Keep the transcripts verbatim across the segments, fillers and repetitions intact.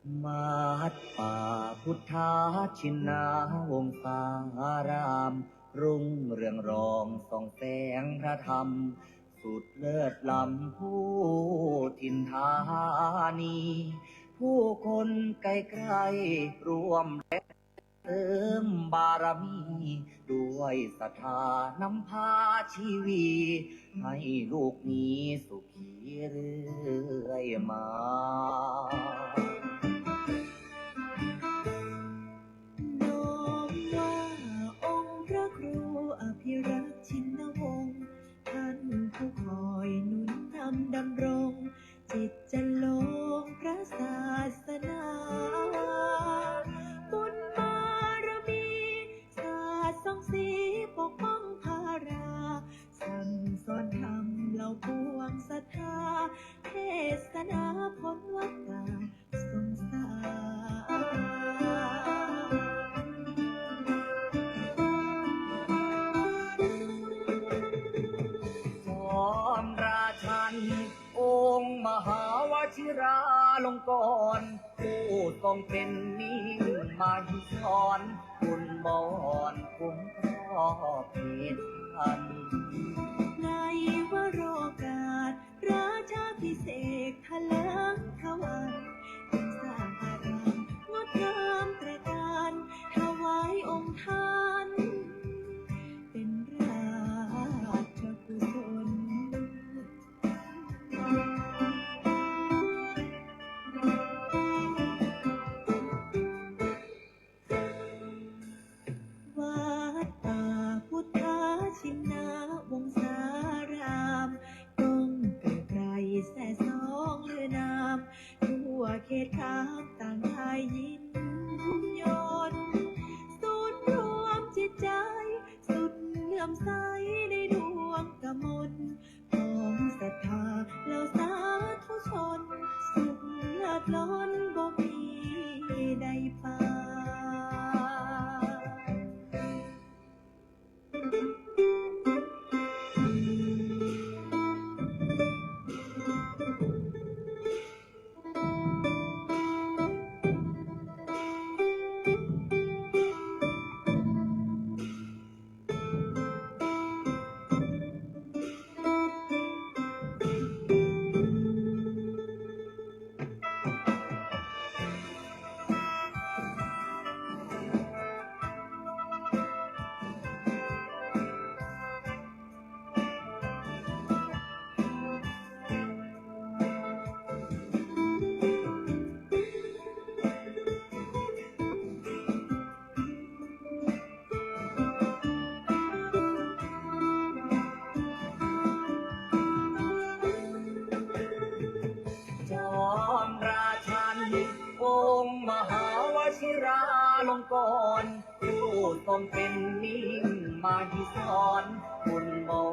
วัดป่าพุทธชินนาวงศาราม รุ่งเรืองรองส่องแสงพระธรรม สุดเลิศล้ำผู้ถิ่นธานี ผู้คนไกลๆร่วมแรงเสริมบารมี ด้วยศรัทธานำพาชีวี ให้ลูกมีสุขีเรื่อยมา น้อมว่าองค์พระครูอภิรักษ์ชินวงศ์ ท่านผู้คอยหนุนนำดำรง จิตจะลงพระศาสนา บุญบารมี สาดส่องสีปกป้องพารา สั่งสอนธรรมเหล่าปวงศรัทธา เทศนาพ้นวัฏฏะสงสาร พร้อมราชัน องค์มหาวชิราลงกรณ์ ผู้ทรงเป็นมิ่งมหิธร บุญบอนคุ้มครองเขตพัน ในวโรกาส ราชาภิเษกถลิงทวัน จึงสร้างอารามงดงามตระการ ถวายองค์ท่าน เป็นราชกุศล วัดป่าพุทธชินนาวงศาราม ก้องไกลๆแสสองลือนาม ทั่วเขตคามต่างได้ยินยน ศูนย์รวมจิตใจ สุดเลื่อมใสในดวงกมล ของศรัทธาเหล่าสาธุชน สุขเลิศล้นบ่มีได้ปาน จอมราชัน องค์มหาวชิราลงกรณ์ ผู้ทรงเป็นมิ่งมหิธร บุญบอ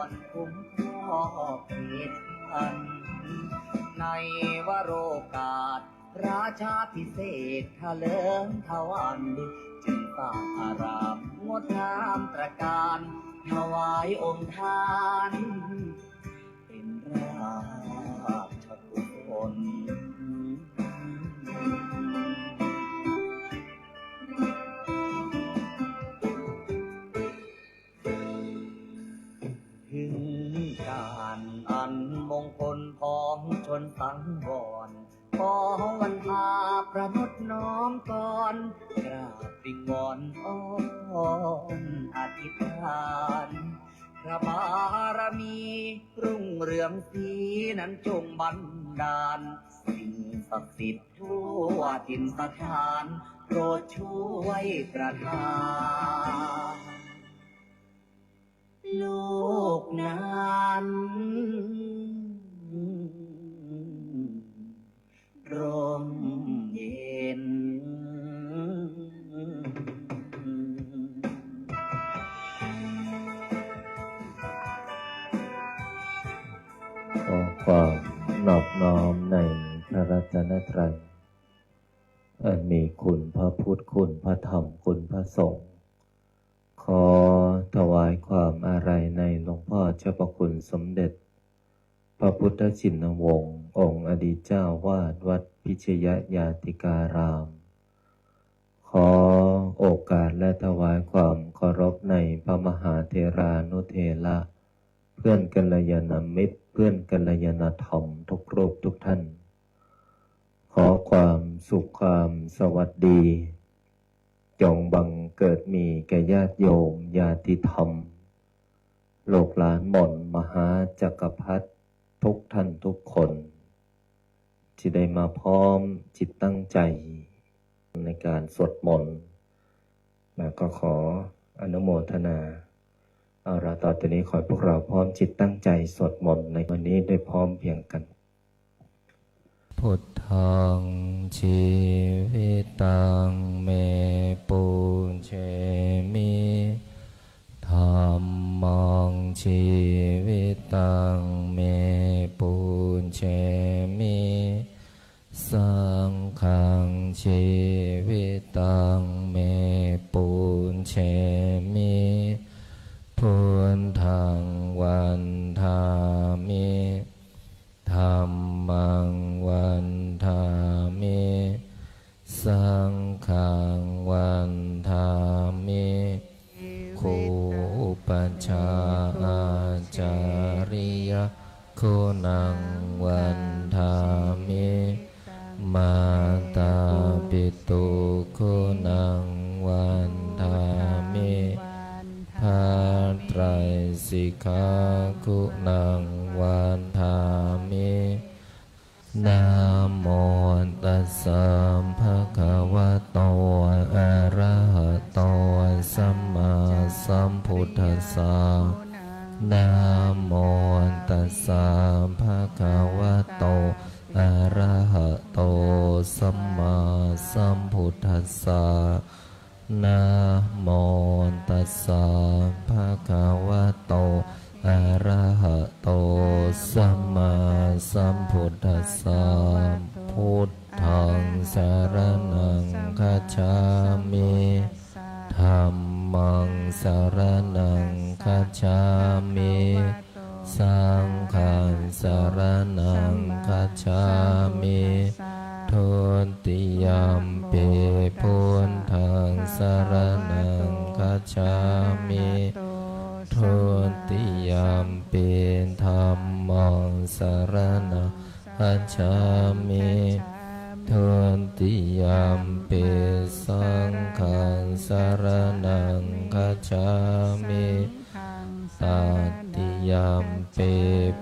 นคุ้มครองเขตพัน ในวโรกาส ราชาภิเษกถลิงทวัน จึงสร้างอารามงดงามตระการ ถวายองค์ท่าน เป็นราชกุศล ถึงการอันมงคลพ้องชนสังวร ขอวันทาประนดน้อมกร กราบวิงวอนอ้อนอธิษฐาน พระบารมีรุ่งเรืองสีนั้นจงบันดาล สิ่งศักดิ์สิทธิ์ทั่วถิ่นสถาน โปรดช่วยประทาน ลูกนั้นร่มเย็น ขอความนอบน้อมในพระรัตนตรัย อันมีคุณพระพุทธ คุณพระธรรม คุณพระสงฆ์ ขอถวายความอาลัยในหลวงพ่อเจ้าพระคุณสมเด็จ พระพุทธชินวงศ์ องค์อดีตเจ้าวาดวัดพิชยญาติการาม ขอโอกาสและถวายความเคารพในพระมหาเถรานุเถระ เพื่อนกัลยาณมิตร เพื่อนกัลยาณธรรมทุกรูปทุกท่าน ขอความสุขความสวัสดี จงบังเกิดมีแก่ญาติโยมญาติธรรม ลูกหลานหม่อนมหาจักรพรรดิทุกท่านทุกคน ที่ได้มาพร้อมจิตตั้งใจในการสวดมนต์ แล้วก็ขออนุโมทนา เอาละ ต่อจากนี้ขอให้พวกเราพร้อมจิตตั้งใจสวดมนต์ในวันนี้ด้วยพร้อมเพรียงกัน Buddhaṃ jīvitaṃ me pūjemi. Dhammaṃ jīvitaṃ me pūjemi. Saṅghaṃ jīvitaṃ me pūjemi. Buddhaṃ vandāmi. Dhammaṃ vandāmi. Saṅghaṃ vandāmi. Bhikkhu upajjhā ācariyā guṇaṃ vandāmi. Mātāpitu guṇaṃ vandāmi. Bhātraisikā guṇaṃ vandāmi. Namo tassa bhagavato arahato sammāsambuddhassa. Namo tassa bhagavato arahato sammāsambuddhassa. Namo tassa bhagavato arahato sammāsambuddhassa. Buddhaṃ saraṇaṃ gacchāmi. Dhammaṃ saraṇaṃ gacchāmi. Saṅghaṃ saraṇaṃ gacchāmi. Dutiyampi buddhaṃ saraṇaṃ gacchāmi. Dutiyampi dhammaṃ saraṇaṃ gacchāmi. Dutiyampi saṅghaṃ saraṇaṃ gacchāmi. Tatiyampi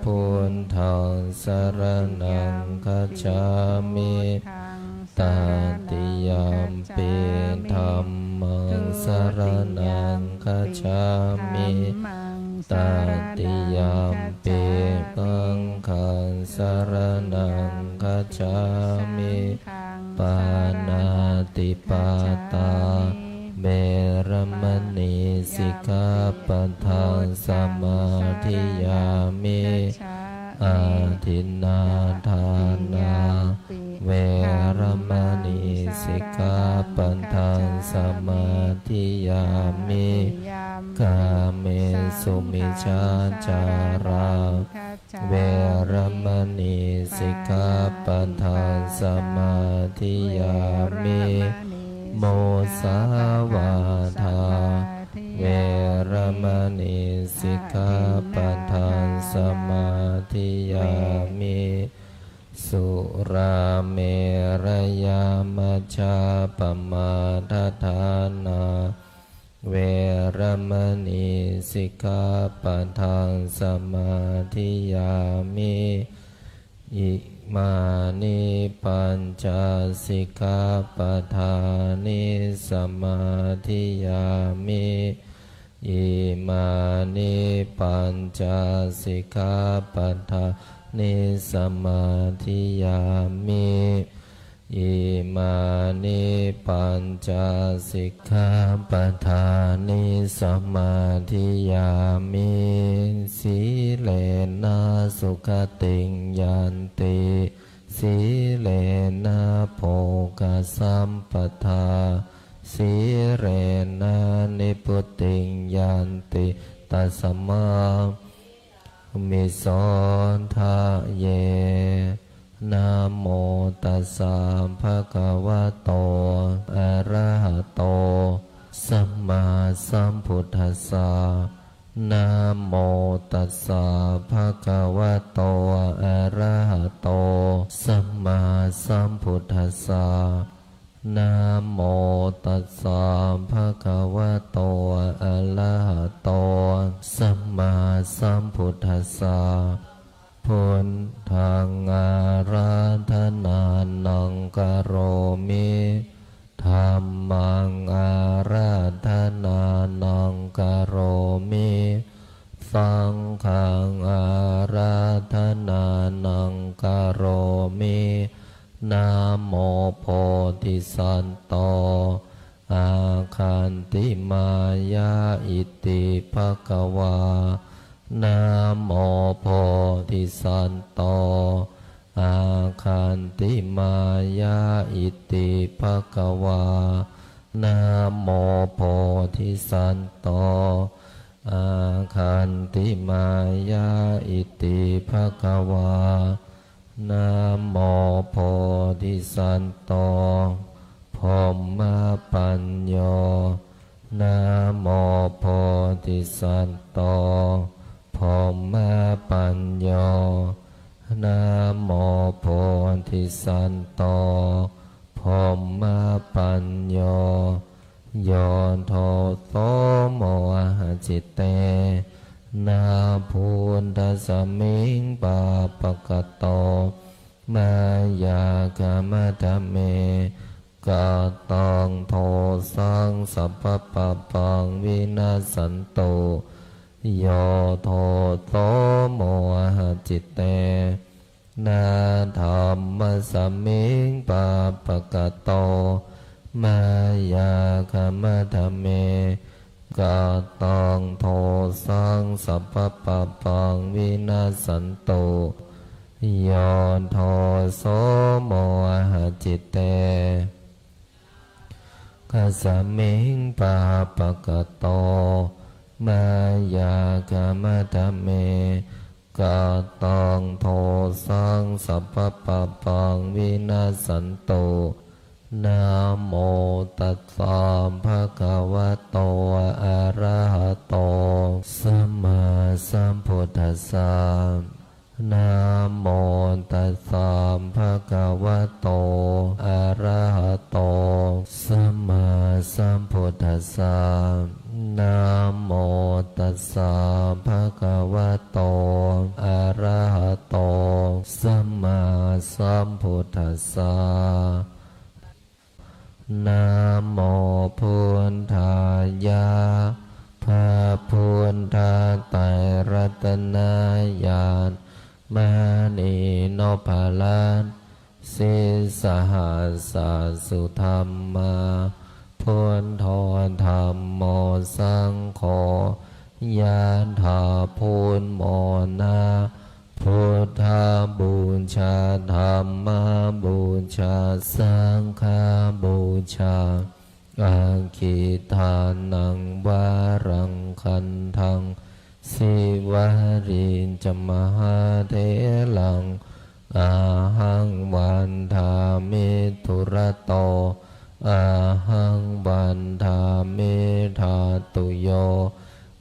buddhaṃ saraṇaṃ gacchāmi. Tatiyampi dhammaṃ saraṇaṃ gacchāmi. Tatiyampi saṅghaṃ saraṇaṃ gacchāmi. Pāṇātipātā veramaṇī sikkhāpadaṃ samādiyāmi. Adinnādānā veramaṇī sikkhāpadaṃ samādiyāmi. Kāmesu micchācārā veramaṇī sikkhāpadaṃ samādiyāmi. Musāvādā veramaṇī sikkhāpadaṃ samādiyāmi. Surāmerayamajjapamādaṭṭhānā veramaṇī sikkhāpadaṃ samādiyāmi. Imāni pañca sikkhāpadāni samādiyāmi. Imāni pañca sikkhāpadāni samādiyāmi. Imāni pañca sikkhāpadāni samādiyāmi. Sīlena sugatiṃ yanti, sīlena bhogasampadā, sīlena nibbutiṃ yanti, tasmā Visodhaye. Namo tassa bhagavato arahato sammāsambuddhassa. Namo tassa bhagavato arahato sammāsambuddhassa. Namo tassa bhagavato arahato sammāsambuddhassa. Buddhaṃ ārādhanānaṃ karomi. Dhammaṃ ārādhanānaṃ karomi. Saṅghaṃ ārādhanānaṃ karomi. Namo bodhisatto āgantimāya iti bhagavā. Namo bodhisatto āgantimāya iti bhagavā. Namo bodhisatto āgantimāya iti bhagavā. Namo bodhisatto brahmapañño. Namo bodhisatto brahmapañño. Namo bodhisatto brahmapañño. Yo doso mohacitena buddhasmiṃ pāpakato mayā khamatha me kataṃ dosaṃ sabbapāpaṃ vinassantu. Yo doso mohacitena dhammasmiṃ pāpakato mayā khamatha me kataṃ dosaṃ sabbapāpaṃ vinassantu. Yo doso mohacitena rakkasmiṃ pāpakato mayā khamatha me kataṃ dosaṃ sabbapāpaṃ vinassantu. Namo tassa bhagavato arahato sammāsambuddhassa. Namo tassa bhagavato arahato sammāsambuddhassa. Namo tassa bhagavato arahato sammāsambuddhassa. Namo buddhāya. พระพุทธไตรรัตนญาณ มณีนพรัตน์ sīsahassa sudhammā, buddho dhammo saṅgho, ยะถา พุทโธ นะ พุทธบูชา ธัมมบูชา สังฆบูชา Aggīdānaṃ varaṃ gandhaṃ, Sīvalī ca mahātheraṃ, ahaṃ vandāmi dūrato, ahaṃ vandāmi dhātuyo,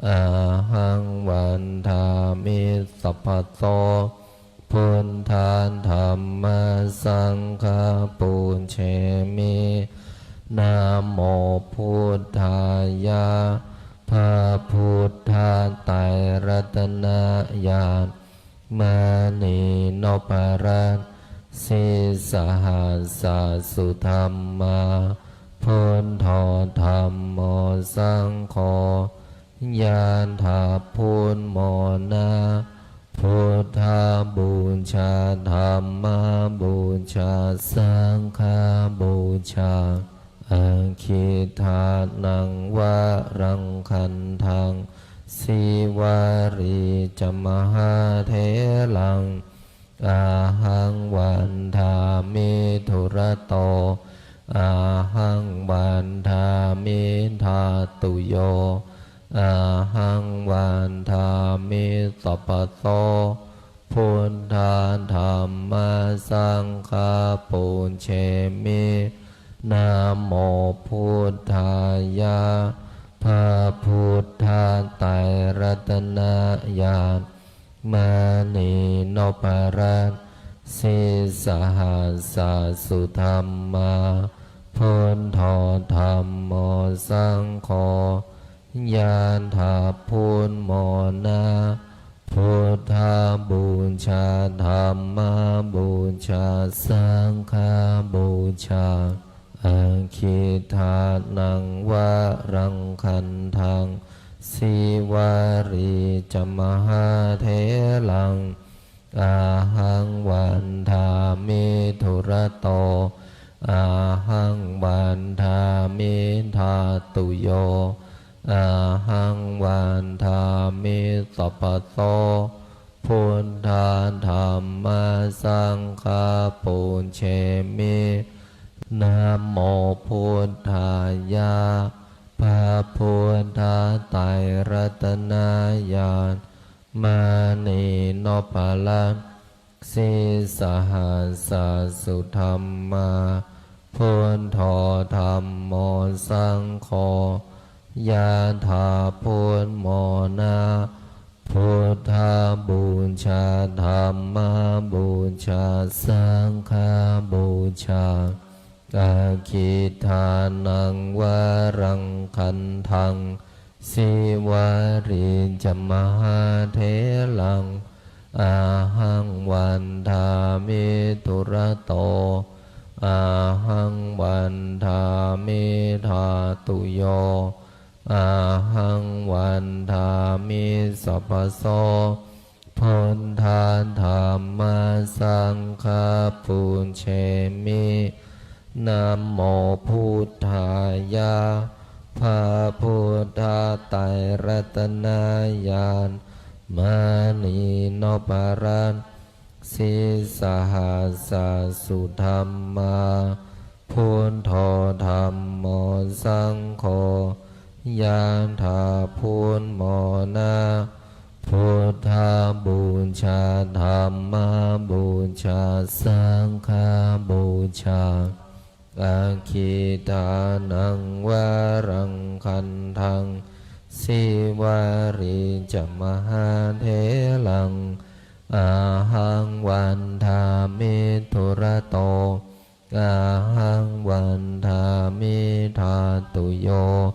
ahaṃ vandāmi sabbaso. Buddha dhamma saṅgha pūjemi. Namo buddhāya. พระพุทธไตรรัตนญาณ มณีนพรัตน์ sīsahassa sudhammā, buddho dhammo saṅgho, ยะถา พุทโธ นะ พุทธบูชา ธัมมบูชา สังฆบูชา Aggīdānaṃ varaṃ gandhaṃ, Sīvalī ca mahātheraṃ, ahaṃ vandāmi dūrato, ahaṃ vandāmi dhātuyo, ahaṃ vandāmi sabbaso. Namo buddhāya. พระพุทธไตรรัตนญาณ มณีนพรัตน์ sīsahassa sudhammā, buddho dhammo saṅgho, yāda buddhamona, buddhapūjā, dhammapūjā, saṅghapūjā. Aggidānaṃ varaṃ gandhaṃ, sīvalī ca mahātheraṃ, ahaṃ vandāmi dūrato, ahaṃ vandāmi dhātuyo, ahaṃ vandāmi sabbaso. Buddha dhamma saṅgha pūjemi. Namo buddhāya. พระพุทธไตรรัตนญาณ มณีนพรัตน์ sīsahassa sudhammā, buddho dhammo saṅgho, yāda buddhamona, buddhapūjā, dhammapūjā, saṅghapūjā. Aggidānaṃ varaṃ gandhaṃ, sīvalī ca mahātheraṃ, ahaṃ vandāmi dūrato, ahaṃ vandāmi dhātuyo, ahaṃ vandāmi sabbaso. Buddha dhamma saṅgha pūjemi. Namo buddhāya. พระพุทธไตรรัตนญาณ มณีนพรัตน์ sīsahassa sudhammā, buddho dhammo saṅgho, yāda buddhamona, buddhapūjā, dhammapūjā, saṅghapūjā. Aggidānaṃ varaṃ gandhaṃ, sīvalī ca mahātheraṃ, ahaṃ vandāmi dūrato, ahaṃ vandāmi dhātuyo,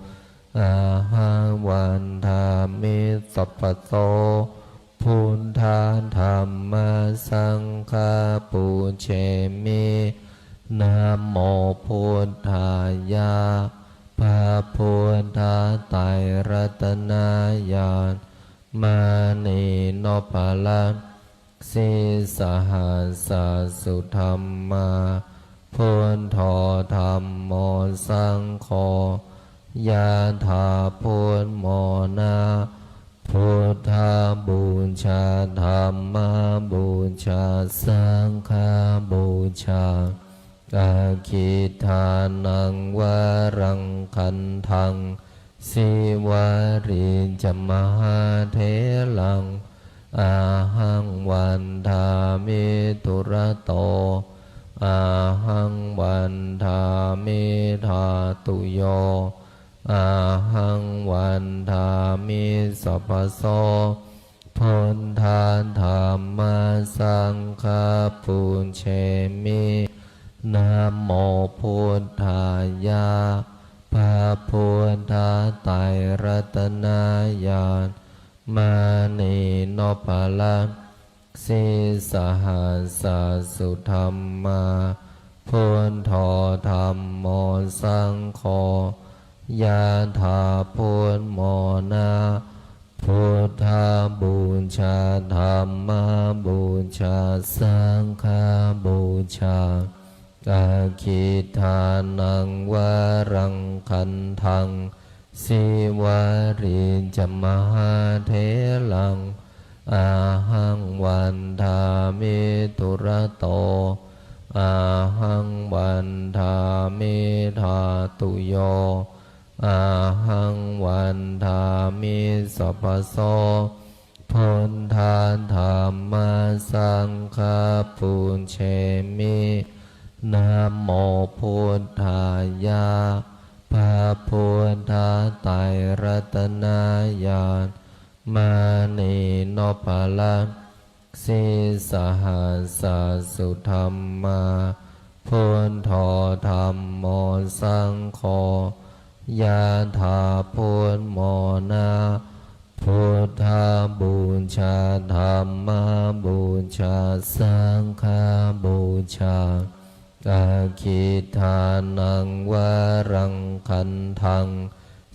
ahaṃ vandāmi sabbaso. Buddha dhamma saṅgha pūjemi. Namo buddhāya. พระพุทธไตรรัตนญาณ มณีนพรัตน์ sīsahassa sudhammā, buddho dhammo saṅgho, yāda buddhamona, buddhapūjā, dhammapūjā, saṅghapūjā. Aggidānaṃ varaṃ gandhaṃ, sīvalī ca mahātheraṃ, ahaṃ vandāmi dūrato, ahaṃ vandāmi dhātuyo, ahaṃ vandāmi sabbaso. Buddha dhamma saṅgha pūjemi. Namo buddhāya. พระพุทธไตรรัตนญาณ มณีนพรัตน์ sīsahassa sudhammā, buddho dhammo saṅgho, yāda buddhamona, buddhapūjā, dhammapūjā, saṅghapūjā. Aggidānaṃ varaṃ gandhaṃ, sīvalī ca mahātheraṃ, ahaṃ vandāmi dūrato, ahaṃ vandāmi dhātuyo, ahaṃ vandāmi sabbaso. Buddha dhamma saṅgha pūjemi. Namo buddhāya. พระพุทธไตรรัตนญาณ มณีนพรัตน์ sīsahassa sudhammā, buddho dhammo saṅgho, yathā buddhamona. Buddhapūjā, dhammapūjā, saṅghapūjā. Aggidānaṃ varaṃ gandhaṃ,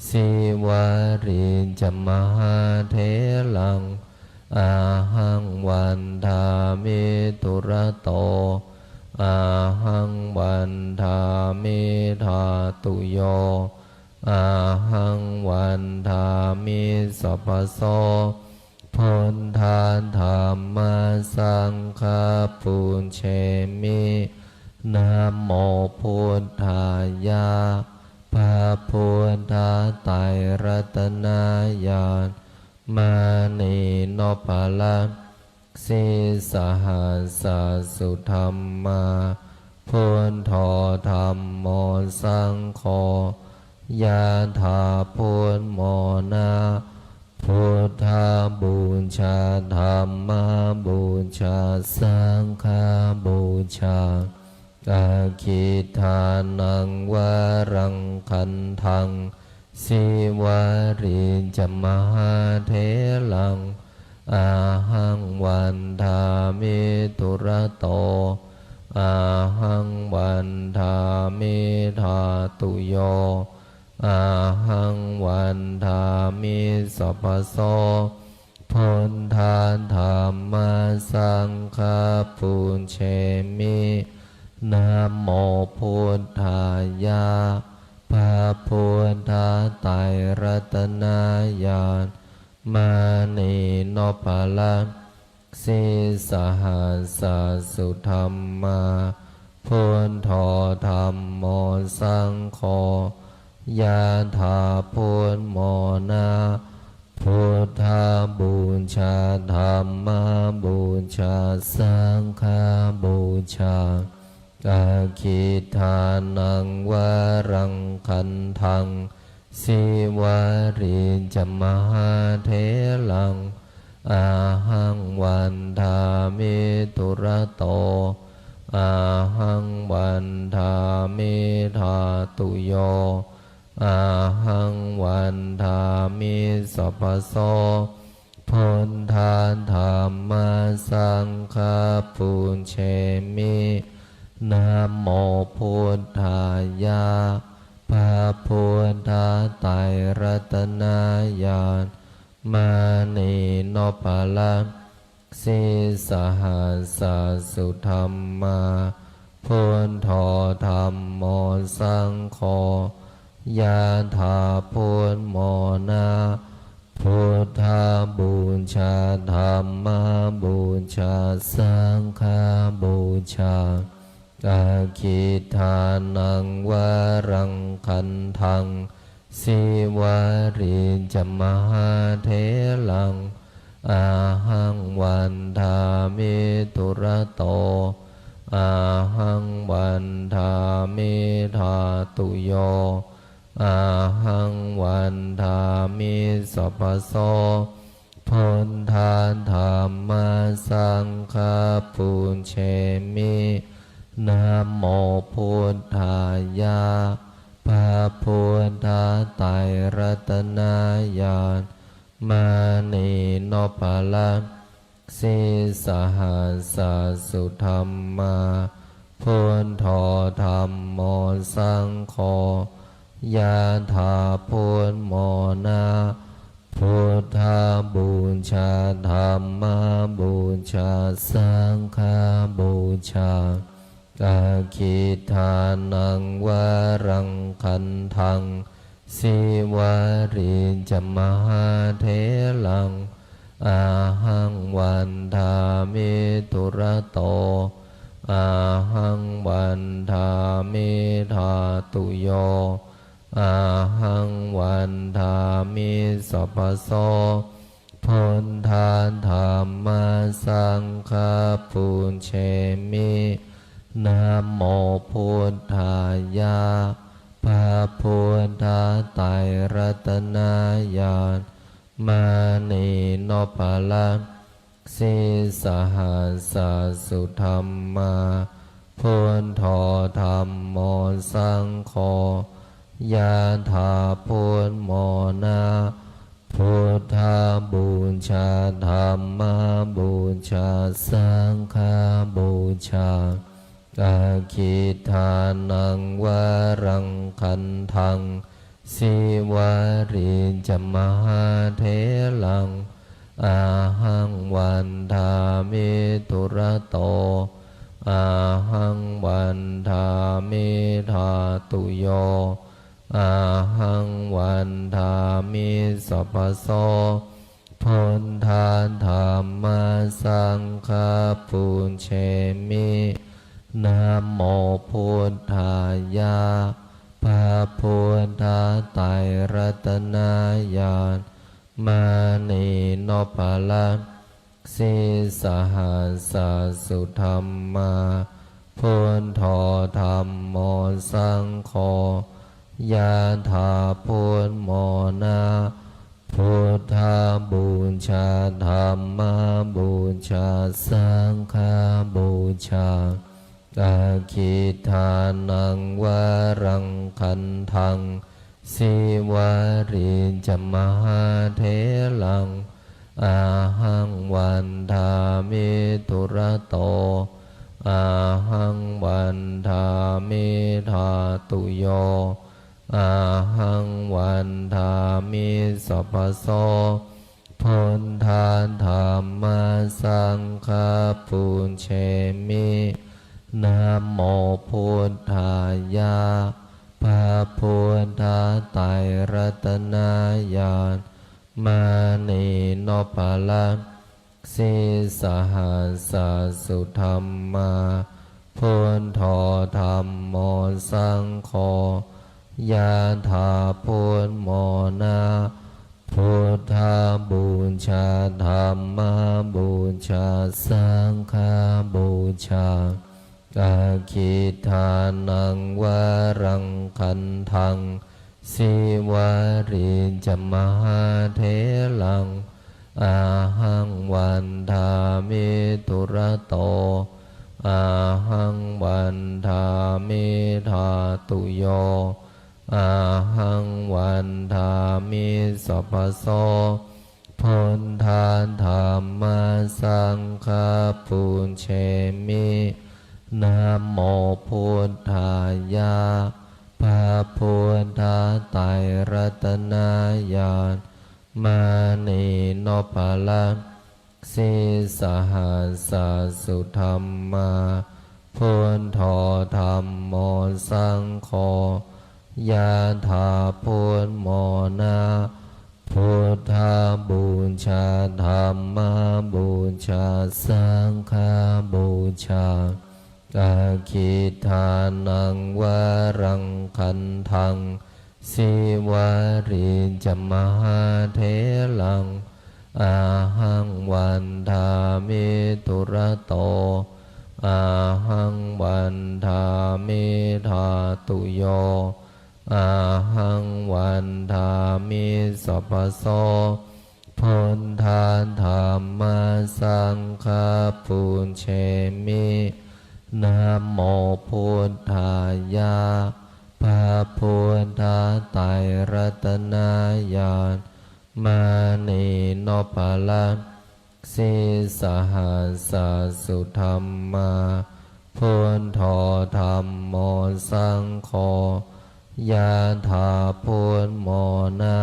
Sīvalī ca mahātheraṃ, ahaṃ vandāmi dūrato, ahaṃ vandāmi dhātuyo, ahaṃ vandāmi sabbaso. Buddha dhamma saṅgha pūjemi. Namo buddhāya. พระพุทธไตรรัตนญาณ มณีนพรัตน์ sīsahassa sudhammā, buddho dhammo saṅgho, yathā buddhamona. Buddhapūjā, dhammapūjā, saṅghapūjā. Aggidānaṃ varaṃ gandhaṃ, Sīvalī ca mahātheraṃ, ahaṃ vandāmi dūrato, ahaṃ vandāmi dhātuyo, ahaṃ vandāmi sabbaso. Buddha dhamma saṅgha pūjemi. Namo buddhāya. พระพุทธไตรรัตนญาณ มณีนพรัตน์ sīsahassa sudhammā, buddho dhammo saṅgho, yathā buddhamona. Buddhapūjā, dhammapūjā, saṅghapūjā. Aggidānaṃ varaṃ gandhaṃ, Sīvalī ca mahātheraṃ, ahaṃ vandāmi dūrato, ahaṃ vandāmi dhātuyo, ahaṃ vandāmi sabbaso. Buddha dhamma saṅgha pūjemi. Namo buddhāya. พระพุทธไตรรัตนญาณ มณีนพรัตน์ sīsahassa sudhammā, buddho dhammo saṅgho, yathā buddhamona. Buddhapūjā, dhammapūjā, saṅghapūjā. Aggidānaṃ varaṃ gandhaṃ, Sīvalī ca mahātheraṃ, ahaṃ vandāmi dūrato, ahaṃ vandāmi dhātuyo, ahaṃ vandāmi sabbaso. Buddha dhamma saṅgha pūjemi. Namo buddhāya. พระพุทธไตรรัตนญาณ มณีนพรัตน์ sīsahassa sudhammā, buddho dhammo saṅgho, yathā buddhamona. Buddhapūjā, dhammapūjā, saṅghapūjā. Aggidānaṃ varaṃ gandhaṃ, Sīvalī ca mahātheraṃ, ahaṃ vandāmi dūrato, ahaṃ vandāmi dhātuyo, ahaṃ vandāmi sabbaso. Buddha dhamma saṅgha pūjemi. Namo buddhāya. พระพุทธไตรรัตนญาณ มณีนพรัตน์ sīsahassa sudhammā, buddho dhammo saṅgho, yathā buddhamona. Buddhapūjā, dhammapūjā, saṅghapūjā, aggidānaṃ varaṃ gandhaṃ, sīvalī ca mahātheraṃ, ahaṃ vandāmi dūrato, ahaṃ vandāmi dhātuyo, ahaṃ vandāmi sabbaso. Buddha dhamma saṅgha pūjemi. Namo buddhāya. พระพุทธไตรรัตนญาณ มณีนพรัตน์ sīsahassa sudhammā, buddho dhammo saṅgho, yathā buddhamona. Buddhapūjā, dhammapūjā, saṅghapūjā, aggidānaṃ varaṃ gandhaṃ, sīvalī ca mahātheraṃ, ahaṃ vandāmi dūrato, ahaṃ vandāmi dhātuyo, ahaṃ vandāmi sabbaso. Buddha dhamma saṅgha pūjemi. Namo buddhāya. พระพุทธไตรรัตนญาณ มณีนพรัตน์ sīsahassa sudhammā, buddho dhammo saṅgho, yathā buddhamona. Buddhapūjā, dhammapūjā, saṅghapūjā, aggidānaṃ varaṃ gandhaṃ, sīvalī ca mahātheraṃ, ahaṃ vandāmi dūrato, ahaṃ vandāmi dhātuyo, ahaṃ vandāmi sabbaso. Buddha dhamma saṅgha pūjemi. Namo buddhāya. พระพุทธไตรรัตนญาณ มณีนพรัตน์ sīsahassa sudhammā, buddho dhammo saṅgho, yathā buddhamona. Buddhapūjā, dhammapūjā, saṅghapūjā, aggidānaṃ varaṃ gandhaṃ, sīvalī ca mahātheraṃ, ahaṃ vandāmi dūrato, ahaṃ vandāmi dhātuyo, ahaṃ vandāmi sabbaso. Buddha dhamma saṅgha pūjemi. Namo buddhāya. พระพุทธไตรรัตนญาณ มณีนพรัตน์ sīsahassa sudhammā, buddho dhammo saṅgho, yathā buddhamona.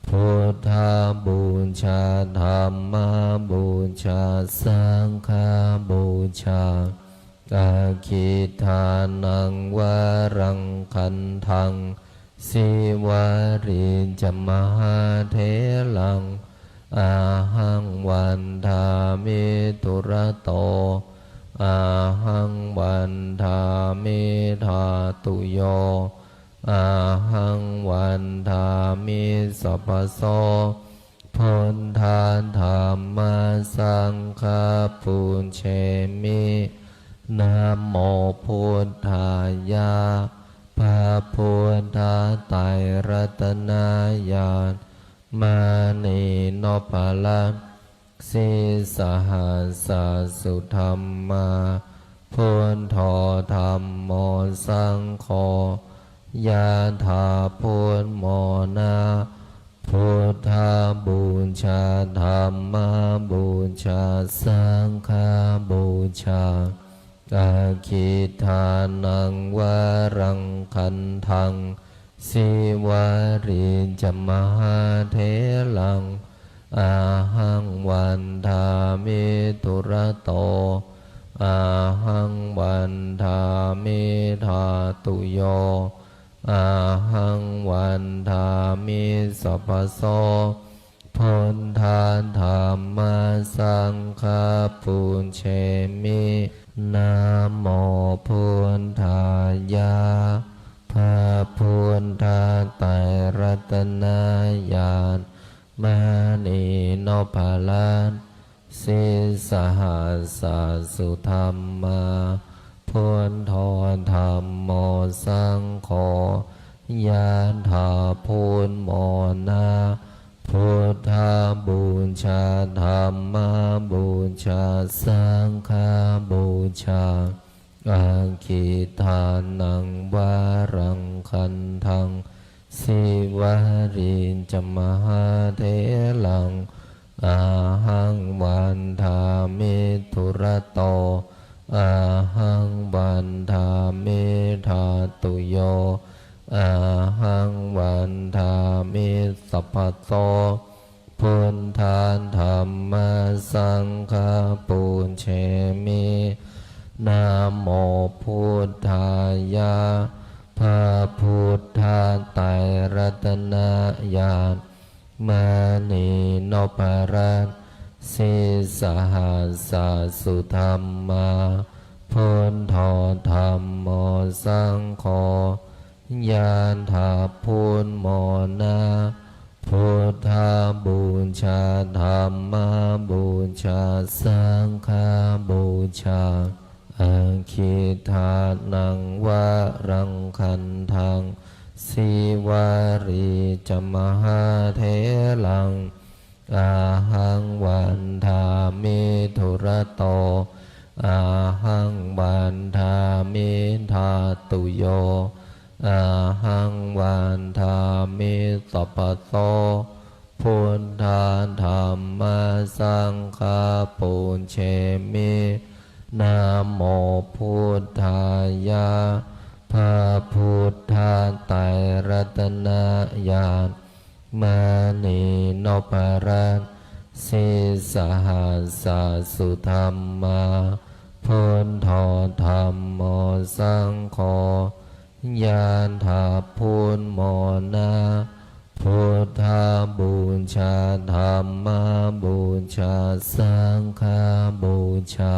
Buddhapūjā, dhammapūjā, saṅghapūjā, aggidānaṃ varaṃ gandhaṃ, sīvalī ca mahātheraṃ, ahaṃ vandāmi dūrato, ahaṃ vandāmi dhātuyo, ahaṃ vandāmi sabbaso. Buddha dhamma saṅgha pūjemi. Namo buddhāya. พระพุทธไตรรัตนญาณ มณีนพรัตน์ sīsahassa sudhammā, buddho dhammo saṅgho, yathā buddhamona. Buddhapūjā, dhammapūjā, saṅghapūjā. Aggidānaṃ varaṃ gandhaṃ, sīvalī ca mahātheraṃ, ahaṃ vandāmi dūrato, ahaṃ vandāmi dhātuyo, ahaṃ vandāmi sabbaso. Buddha dhamma saṅgha pūjemi. Namo buddhāya. พระพุทธไตรรัตนญาณ มณีนพรัตน์ sīsahassa sudhammā, buddho dhammo saṅgho, yathā buddhamona. Buddhapūjā, dhammapūjā, saṅghapūjā. Aggidānaṃ varaṃ gandhaṃ, sīvalī ca mahātheraṃ, ahaṃ vandāmi dūrato, ahaṃ vandāmi dhātuyo, ahaṃ vandāmi sabbaso. Buddha dhamma saṅgha pūjemi. Namo buddhāya. พระพุทธไตรรัตนญาณ มณีนพรัตน์ sīsahassa sudhammā, buddho dhammo saṅgho, yathā buddhamona. Buddhapūjā, dhammapūjā, saṅghapūjā. Aggidānaṃ varaṃ gandhaṃ, sīvalī ca mahātheraṃ, ahaṃ vandāmi dūrato, ahaṃ vandāmi dhātuyo, ahaṃ vandāmi sabbaso. Buddha dhamma saṅgha pūjemi. Namo buddhāya. พระพุทธไตรรัตนญาณ มณีนพรัตน์ sīsahassa sudhammā, buddho dhammo saṅgho, yathā buddhamona. Buddhapūjā, dhammapūjā, saṅghapūjā.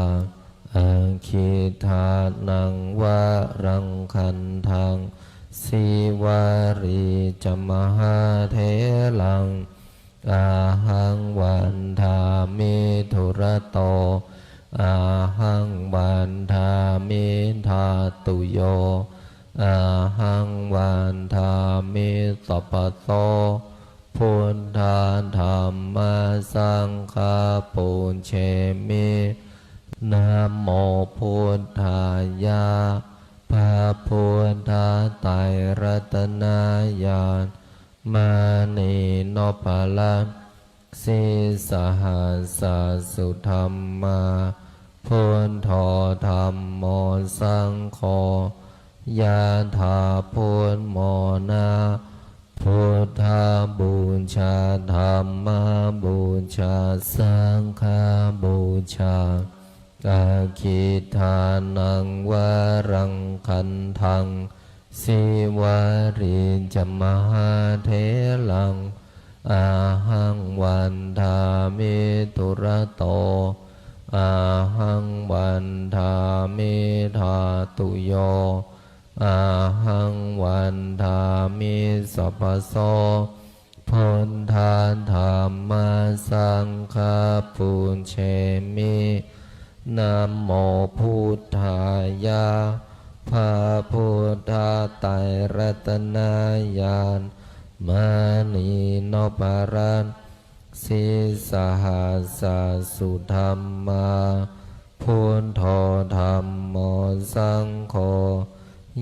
Aggidānaṃ varaṃ gandhaṃ, sīvalī ca mahātheraṃ, ahaṃ vandāmi dūrato, ahaṃ vandāmi dhātuyo, ahaṃ vandāmi sabbaso. Buddha dhamma saṅgha pūjemi. Namo buddhāya. พระพุทธไตรรัตนญาณ มณีนพรัตน์ sīsahassa sudhammā, buddho dhammo saṅgho, yathā buddhamona. Buddhapūjā, dhammapūjā, saṅghapūjā. Aggidānaṃ varaṃ gandhaṃ, sīvalī ca mahātheraṃ, ahaṃ vandāmi dūrato, ahaṃ vandāmi dhātuyo, ahaṃ vandāmi sabbaso. Buddha dhamma saṅgha pūjemi. Namo buddhāya. พระพุทธไตรรัตนญาณ มณีนพรัตน์ sīsahassa sudhammā, buddho dhammo saṅgho,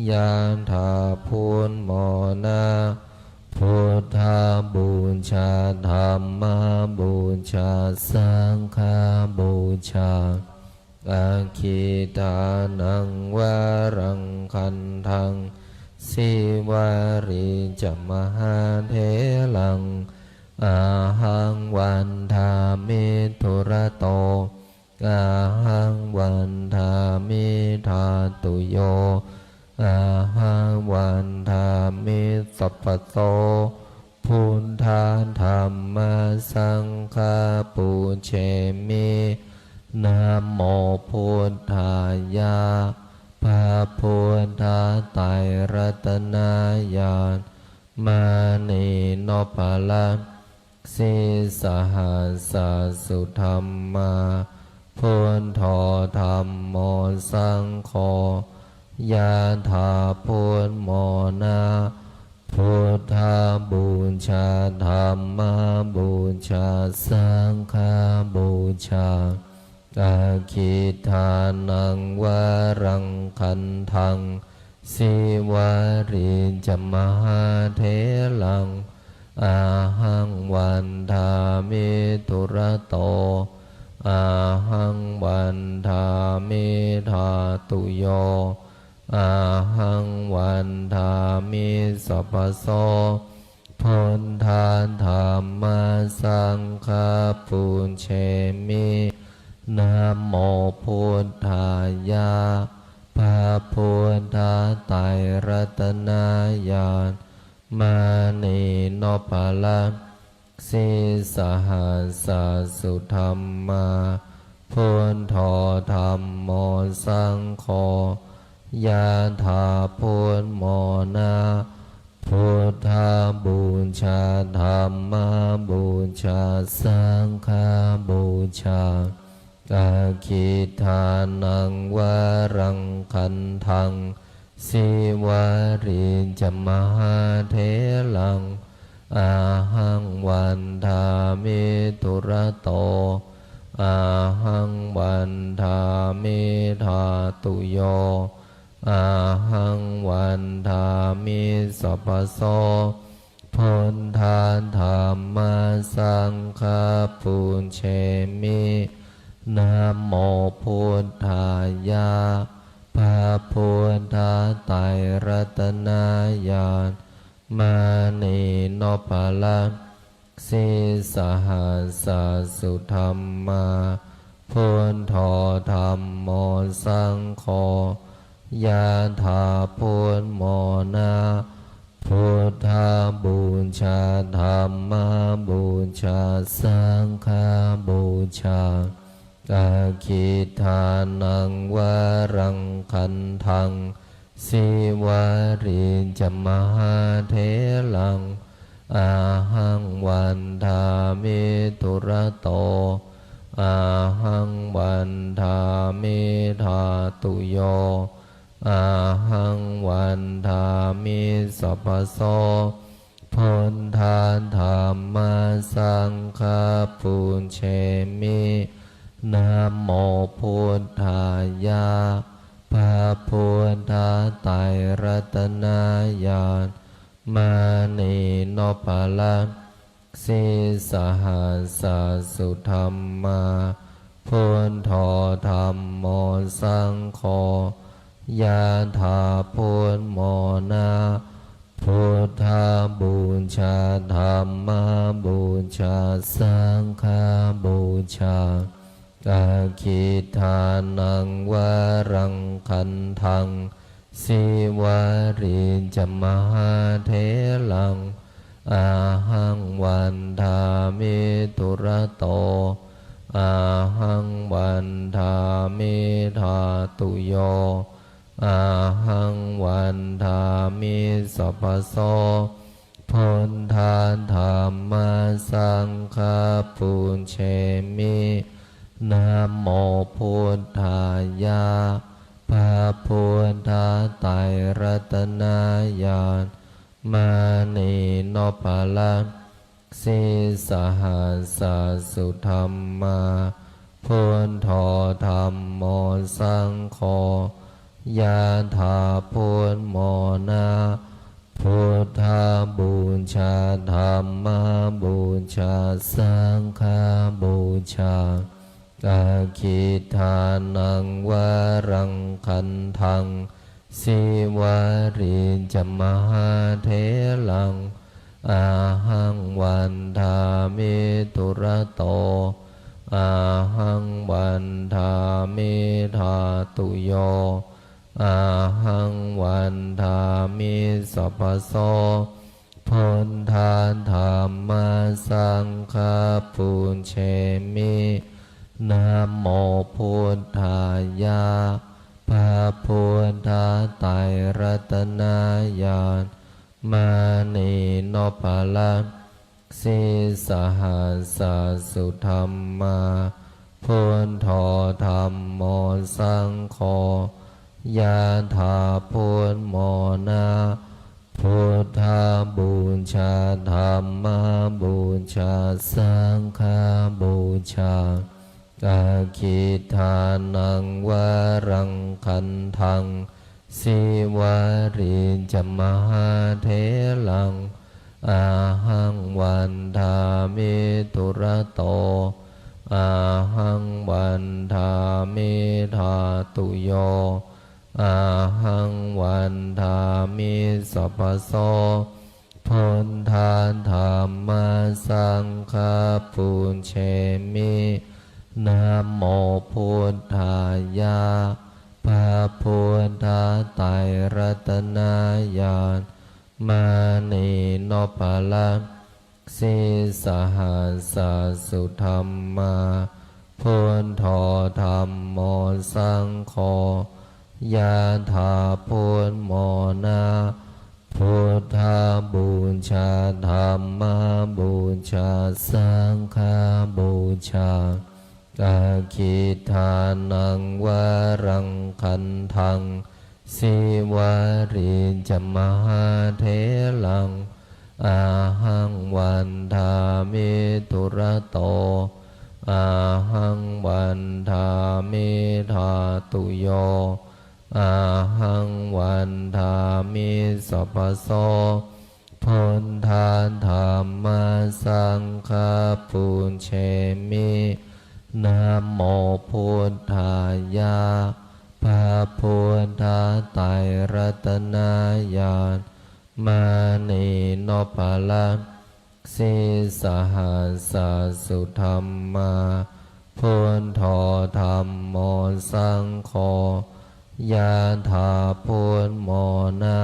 yathā phummona. Buddhapūjā dhammapūjā saṅghapūjā, aggidānaṃ varaṃ gandhaṃ, sīvalī ca mahātheraṃ, ahaṃ vandāmi dūrato, ahaṃ vandāmi dhātuyo, ahaṃ vandāmi sabbaso. Buddha dhamma saṅgha pūjemi. Namo buddhāya. พระพุทธไตรรัตนญาณ มณีนพรัตน์ sīsahassa sudhammā, buddho dhammo saṅgho, yathā phummona. Buddhapūjā dhammapūjā saṅghapūjā, aggidānaṃ varaṃ gandhaṃ, sīvalī ca mahātheraṃ, ahaṃ vandāmi dūrato, ahaṃ vandāmi dhātuyo, ahaṃ vandāmi sabbaso. Buddha dhamma saṅgha pūjemi. Namo buddhāya. พระพุทธไตรรัตนญาณ มณีนพรัตน์ sīsahassa sudhammā, buddho dhammo saṅgho, yathā phummona. Buddhapūjā dhammapūjā saṅghapūjā, aggidānaṃ varaṃ gandhaṃ, sīvalī ca mahātheraṃ, ahaṃ vandāmi dūrato, ahaṃ vandāmi dhātuyo, ahaṃ vandāmi sabbaso. Buddha dhamma saṅgha pūjemi. Namo buddhāya. พระพุทธไตรรัตนญาณ มณีนพรัตน์ sīsahassa sudhammā, buddho dhammo saṅgho, yathā phummona. Buddhapūjā dhammapūjā saṅghapūjā, aggidānaṃ varaṃ gandhaṃ, sīvalī ca mahātheraṃ, ahaṃ vandāmi dūrato, ahaṃ vandāmi dhātuyo, ahaṃ vandāmi sabbaso. Buddha dhamma saṅgha pūjemi. Namo buddhāya. พระพุทธไตรรัตนญาณ มณีนพรัตน์ sīsahassa sudhammā, buddho dhammo saṅgho, yathā phummona. Buddhapūjā dhammapūjā saṅghapūjā, aggidānaṃ varaṃ gandhaṃ, sīvalī ca mahātheraṃ, ahaṃ vandāmi dūrato, ahaṃ vandāmi dhātuyo, ahaṃ vandāmi sabbaso. Buddha dhamma saṅgha pūjemi. Namo buddhāya. พระพุทธไตรรัตนญาณ มณีนพรัตน์ sīsahassa sudhammā, buddho dhammo saṅgho, yathā buddhamona. Buddhapūjā, dhammapūjā, saṅghapūjā, aggidānaṃ varaṃ gandhaṃ, sīvalī ca mahātheraṃ, ahaṃ vandāmi dūrato, ahaṃ vandāmi dhātuyo, ahaṃ vandāmi sabbaso. Buddha dhamma saṅgha pūjemi. Namo buddhāya. พระพุทธไตรรัตนญาณ มณีนพรัตน์ sīsahassa sudhammā, buddho dhammo saṅgho, yathā buddhamona. Buddhapūjā, dhammapūjā, saṅghapūjā, aggidānaṃ varaṃ gandhaṃ, sīvalī ca mahātheraṃ, ahaṃ vandāmi dūrato, ahaṃ vandāmi dhātuyo, ahaṃ vandāmi sabbaso. Buddha dhamma saṅgha pūjemi. Namo buddhāya. พระพุทธไตรรัตนญาณ มณีนพรัตน์ sīsahassa sudhammā, buddho dhammo saṅgho, yathā buddhamona. Buddhapūjā, dhammapūjā, saṅghapūjā, aggidānaṃ varaṃ gandhaṃ, sīvalī ca mahātheraṃ, ahaṃ vandāmi dūrato, ahaṃ vandāmi dhātuyo, ahaṃ vandāmi sabbaso. Buddha dhamma saṅgha pūjemi. Namo buddhāya. พระพุทธไตรรัตนญาณ มณีนพรัตน์ sīsahassa sudhammā, buddho dhammo saṅgho, yathā buddhamona.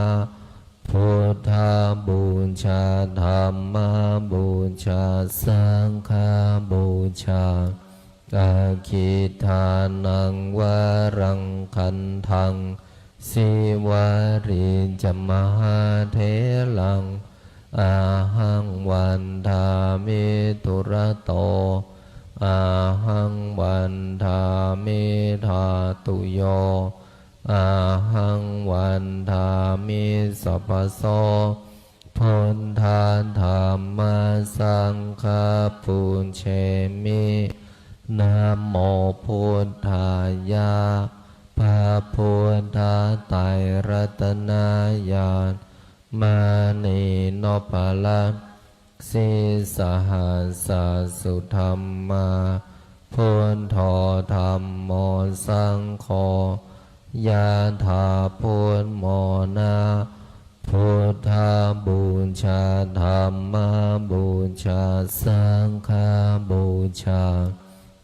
Buddhapūjā, dhammapūjā, saṅghapūjā, aggidānaṃ varaṃ gandhaṃ, sīvalī ca mahātheraṃ, ahaṃ vandāmi dūrato, ahaṃ vandāmi dhātuyo, ahaṃ vandāmi sabbaso. Buddha dhamma saṅgha pūjemi. Namo buddhāya. พระพุทธไตรรัตนญาณ มณีนพรัตน์ sīsahassa sudhammā, buddho dhammo saṅgho, yathā buddhamona. Buddhapūjā, dhammapūjā, saṅghapūjā,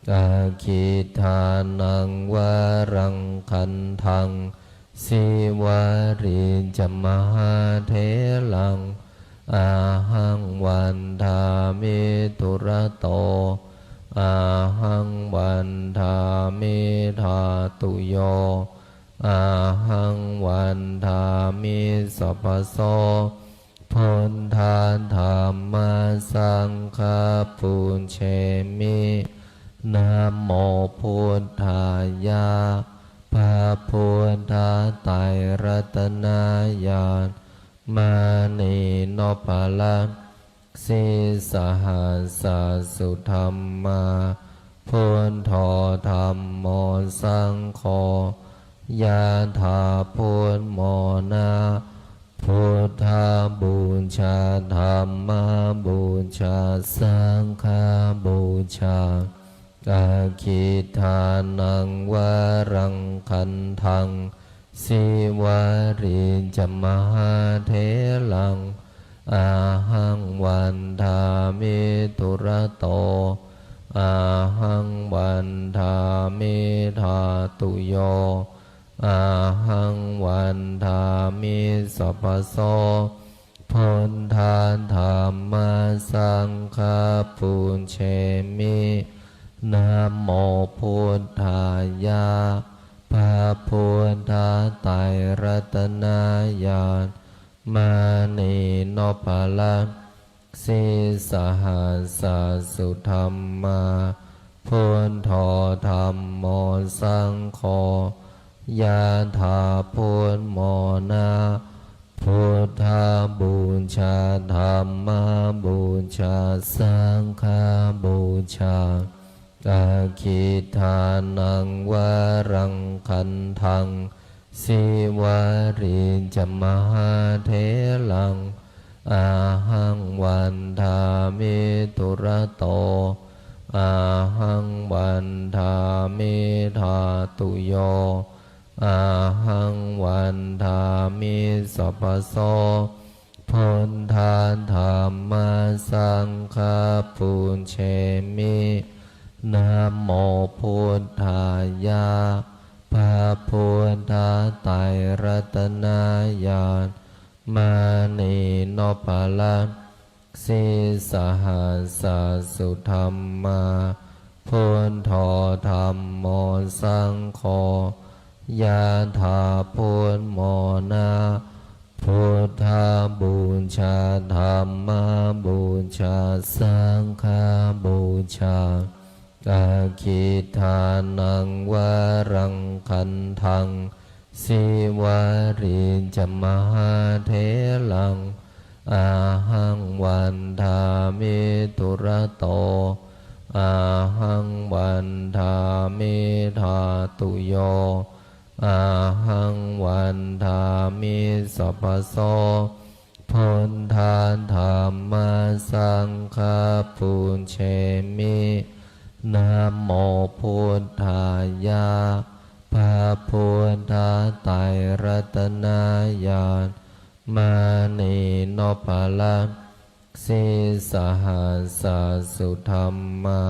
aggidānaṃ varaṃ gandhaṃ, sīvalī ca mahātheraṃ, ahaṃ vandāmi dūrato, ahaṃ vandāmi dhātuyo, ahaṃ vandāmi sabbaso. Buddha dhamma saṅgha pūjemi. Namo mani noppalassi sahassasudhammā. Buddho dhammo saṅgho yathā buddhamona. Buddhapūjā dhammapūjā saṅghapūjā. Aggidānaṃ varaṃ gandhaṃ sīvalī ca mahātheraṃ. Ahaṃ vandāmi dūrato, ahaṃ vandāmi dhātuyo, ahaṃ vandāmi sabbaso. Buddha dhamma saṅgha pūjemi. Namo buddhāya. พระพุทธไตรรัตนญาณ mani noppalassi sahassasudhammā. Buddho dhammo saṅgho yathā buddhamona. Buddhapūjā dhammapūjā saṅghapūjā. Aggidānaṃ varaṃ gandhaṃ sīvalī ca mahātheraṃ. Ahaṃ vandāmi dūrato, ahaṃ vandāmi dhātuyo, ahaṃ vandāmi sabbaso. Buddha dhamma saṅgha pūjemi. Namo buddhāya. พระพุทธไตรรัตนญาณ mani noppalassi sahassasudhammā. Buddho dhammo saṅgho yathā buddhamona. Buddhapūjā dhammapūjā saṅghapūjā. Aggidānaṃ varaṃ gandhaṃ sīvalī ca mahātheraṃ. Ahaṃ vandāmi dūrato, ahaṃ vandāmi dhātuyo, ahaṃ vandāmi sabbaso. Buddha dhamma saṅgha pūjemi. Namo buddhāya. พระพุทธไตรรัตนญาณ mani noppalassi sahassasudhammā.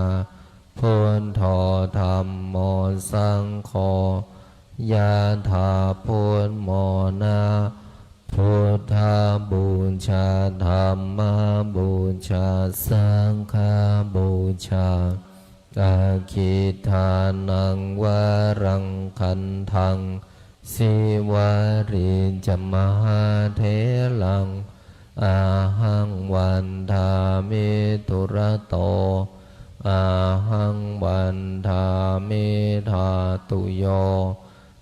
Buddho dhammo saṅgho yathā buddhamona. Buddhapūjā dhammapūjā saṅghapūjā. Aggidānaṃ varaṃ gandhaṃ sīvalī ca mahātheraṃ. Ahaṃ vandāmi dūrato, ahaṃ vandāmi dhātuyo,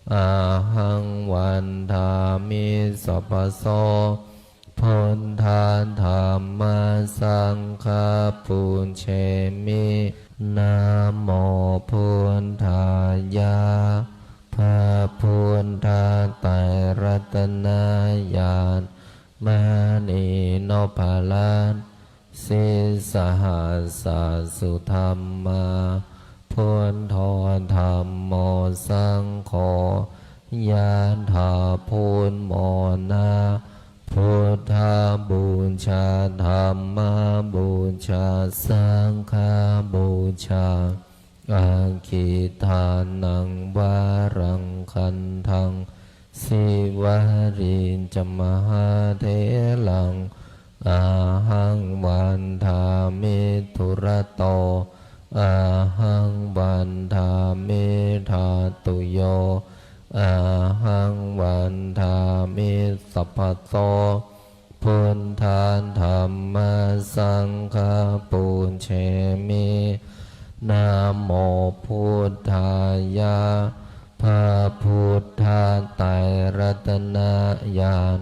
ahaṃ vandāmi sabbaso. Buddha dhamma saṅgha pūjemi. Namo buddhāya. พระพุทธไตรรัตนญาณ mani noppalassi sahassasudhammā. Buddho dhammo saṅgho yathā buddhamona. Buddhapūjā dhammapūjā saṅghapūjā. Aggidānaṃ varaṃ gandhaṃ sīvalī ca mahātheraṃ. Ahaṃ vandāmi dūrato, ahaṃ vandāmi dhātuyo, ahaṃ vandāmi sabbaso. Buddha dhamma saṅgha pūjemi. Namo buddhāya. พระพุทธไตรรัตนญาณ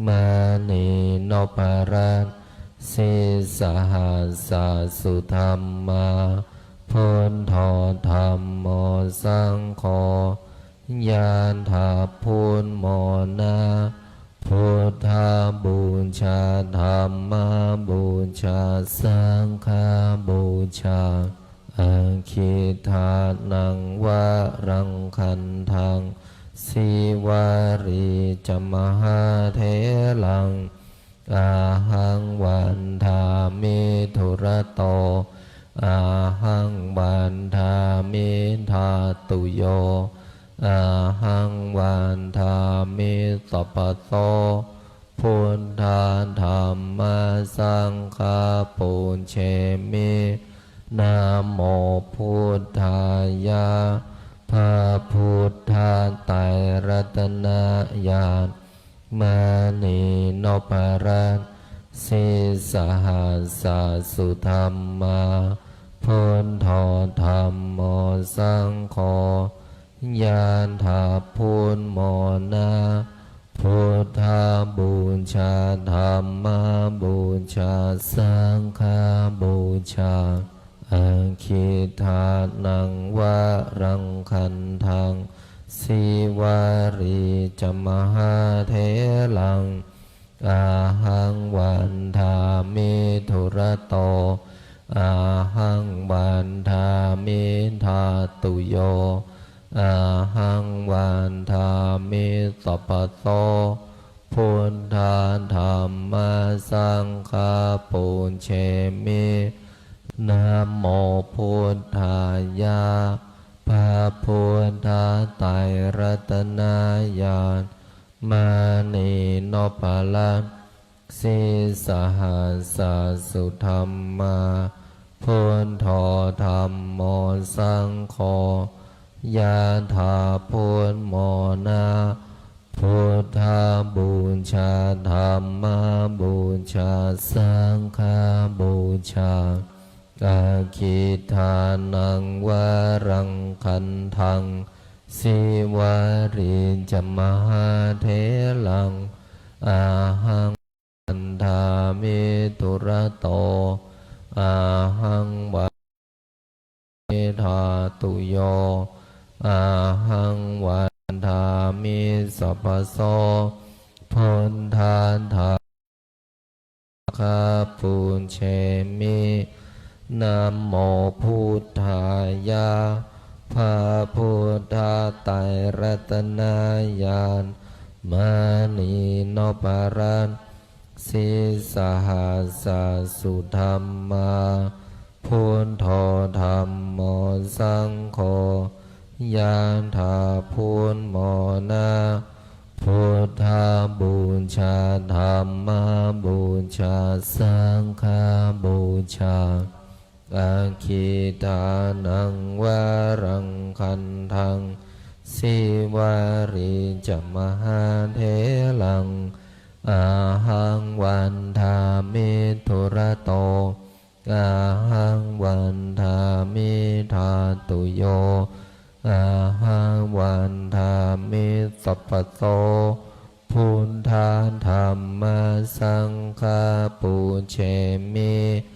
Mānī nopparatsi sahassā sudhammā, buddho dhammo saṅgho, ñāṇappaṇṇo na, buddhapūjā dhammapūjā saṅghapūjā. Aggīdānaṃ varaṃ gandhaṃ, sīvalī ca mahātheraṃ, ahaṃ vandāmi dūrato, ahaṃ vandāmi dhātuyo, ahaṃ vandāmi sabbaso, buddha dhamma saṅgha pūjemi. Namo buddhāya. พระพุทธไตรรัตนญาณ Mānī nopparatsi sahassā sudhammā, buddho dhammo saṅgho, ñāṇappaṇṇo na, buddhapūjā dhammapūjā saṅghapūjā. Aggīdānaṃ varaṃ gandhaṃ, sīvalī ca mahātheraṃ, ahaṃ vandāmi dūrato, ahaṃ vandāmi dhātuyo, ahaṃ vandāmi sabbaso, buddha dhamma saṅgha pūjemi. Namo buddhāya. พระพุทธไตรรัตนญาณ Mānī nopparatsi sahassā sudhammā, buddho dhammo saṅgho, ñāṇappaṇṇo na, buddhapūjā dhammapūjā saṅghapūjā. Aggīdānaṃ varaṃ gandhaṃ, sīvalī ca mahātheraṃ, ahaṃ vandāmi dūrato, ahaṃ vandāmi dhātuyo, ahaṃ vandāmi sabbaso, buddha dhamma saṅgha pūjemi. Namo buddhāya. พระพุทธไตรรัตนญาณ Mānī nopparatsi sahassā sudhammā, buddho dhammo saṅgho, ñāṇappaṇṇo na, buddhapūjā dhammapūjā saṅghapūjā. Aggīdānaṃ varaṃ gandhaṃ, sīvalī ca mahātheraṃ, ahaṃ vandāmi dūrato, ahaṃ vandāmi dhātuyo, ahaṃ vandāmi sabbaso, buddha dhamma saṅgha pūjemi.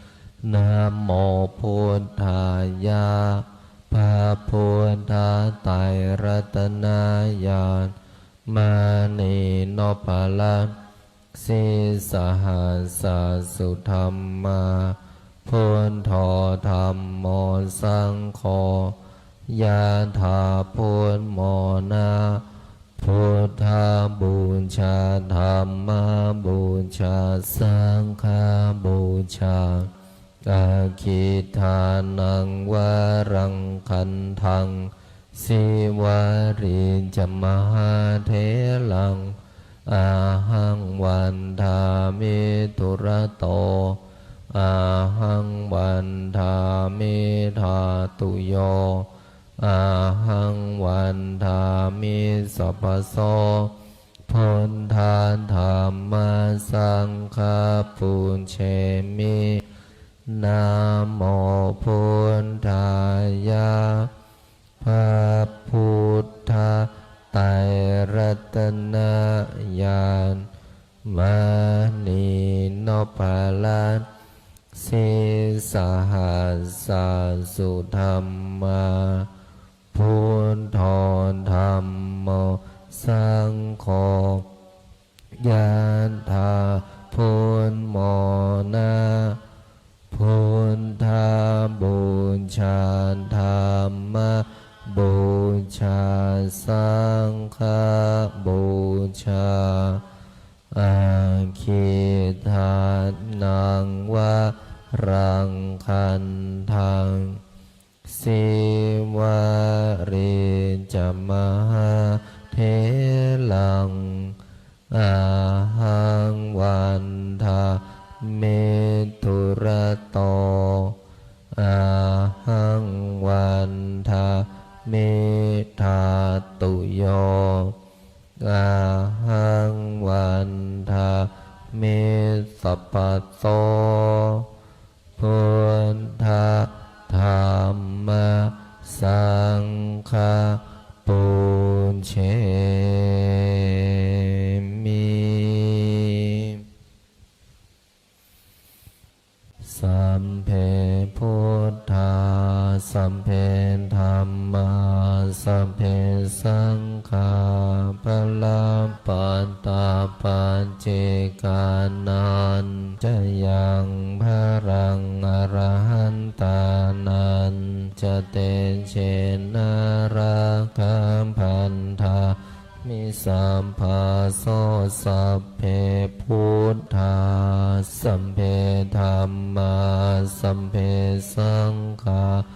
Namo buddhāya. พระพุทธไตรรัตนญาณ Mānī nopparatsi sahassā sudhammā, buddho dhammo saṅgho, ñāṇappaṇṇo na, buddhapūjā dhammapūjā saṅghapūjā. Aggīdānaṃ varaṃ gandhaṃ, sīvalī ca mahātheraṃ, ahaṃ vandāmi dūrato, ahaṃ vandāmi dhātuyo, ahaṃ vandāmi sabbaso, buddha dhamma saṅgha pūjemi. Namo buddhāya. พระพุทธไตรรัตนญาณ Palasīsahassasu dhammā, buddho dhammo saṅgho, yadā buddhamona, buddhapūjā, dhamma pūjā, saṅghapūjā, aggidānaṃ varaṃ gandhaṃ, sīvalī ca mahātheraṃ, ahaṃ vandāmi dūrato, ahaṃ vandāmi dhātuyo, ahaṃ vandāmi sabbaso, buddha dhamma saṅgha pūjemi. Sabbe buddhā, sabbe dhammā, sabbe saṅghā, balappattā paccekānañca yaṃ balaṃ arahantānañca tejena rakkhaṃ bandhā mi sabbaso. Sabbe buddhā, sabbe dhammā, sabbe saṅghā,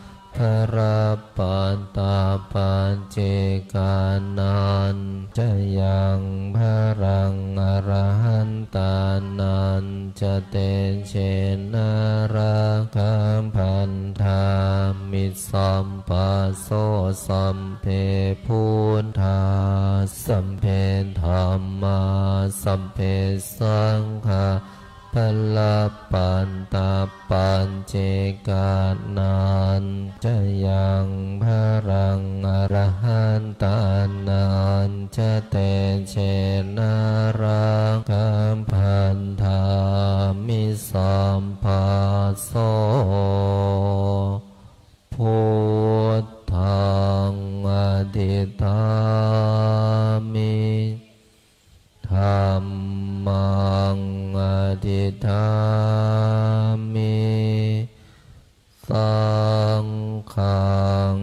balappattā paccekānañca yaṃ balaṃ arahantānañca tejena rakkhaṃ bandhā mi sabbaso. Sabbe buddhā, sabbe dhammā, sabbe saṅghā, balappattā paccekānañca yaṃ balaṃ arahantānañca tejena rakkhaṃ bandhā mi sabbaso. Buddhaṃ adhiṭṭhāmi, dhammaṃ adhiṭṭhāmi, saṅghaṃ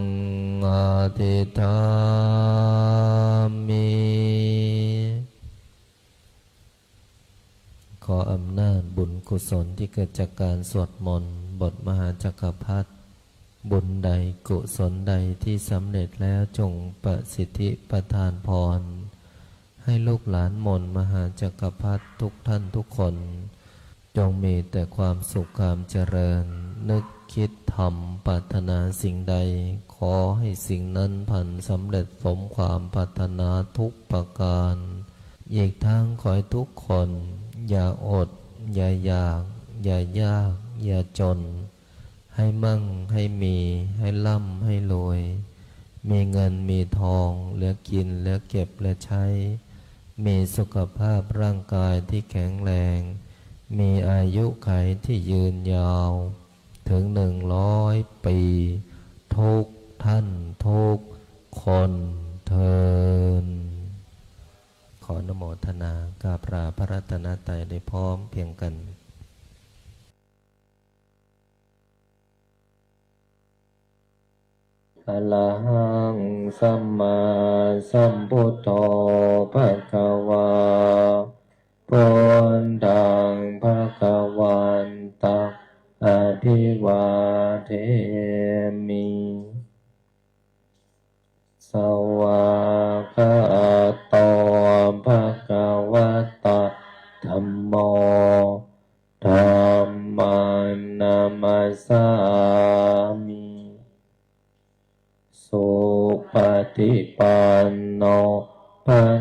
adhiṭṭhāmi. ขออำนาจบุญกุศลที่เกิดจากการสวดมนต์บทมหาจักรพรรดิ บุญใดกุศลใดที่สำเร็จแล้วจงประสิทธิประทานพร ให้ลูกหลานมนต์มหาจักรพรรดิทุกท่านทุกคน จงมีแต่ความสุขความเจริญ นึกคิดทำปรารถนาสิ่งใด ขอให้สิ่งนั้นพลันสำเร็จสมความปรารถนาทุกประการ อีกทั้งขอให้ทุกคน อย่าอด อย่าอยาก อย่ายาก อย่าจน ให้มั่ง ให้มี ให้ร่ำ ให้รวย มีเงิน มีทอง เหลือกิน เหลือเก็บ เหลือใช้ มีสุขภาพร่างกายที่แข็งแรง มีอายุขัยที่ยืนยาว ถึงหนึ่งร้อยปี ทุกท่านทุกคนเทอญ ขออนุโมทนากราบลาพระรัตนตรัยได้พร้อมเพรียงกัน Arahaṃ sammāsambuddho bhagavā, buddhaṃ bhagavantaṃ abhivādemi. Svākkhāto bhagavatā dhammo, dhammaṃ namassāmi. Supaṭipanno bha-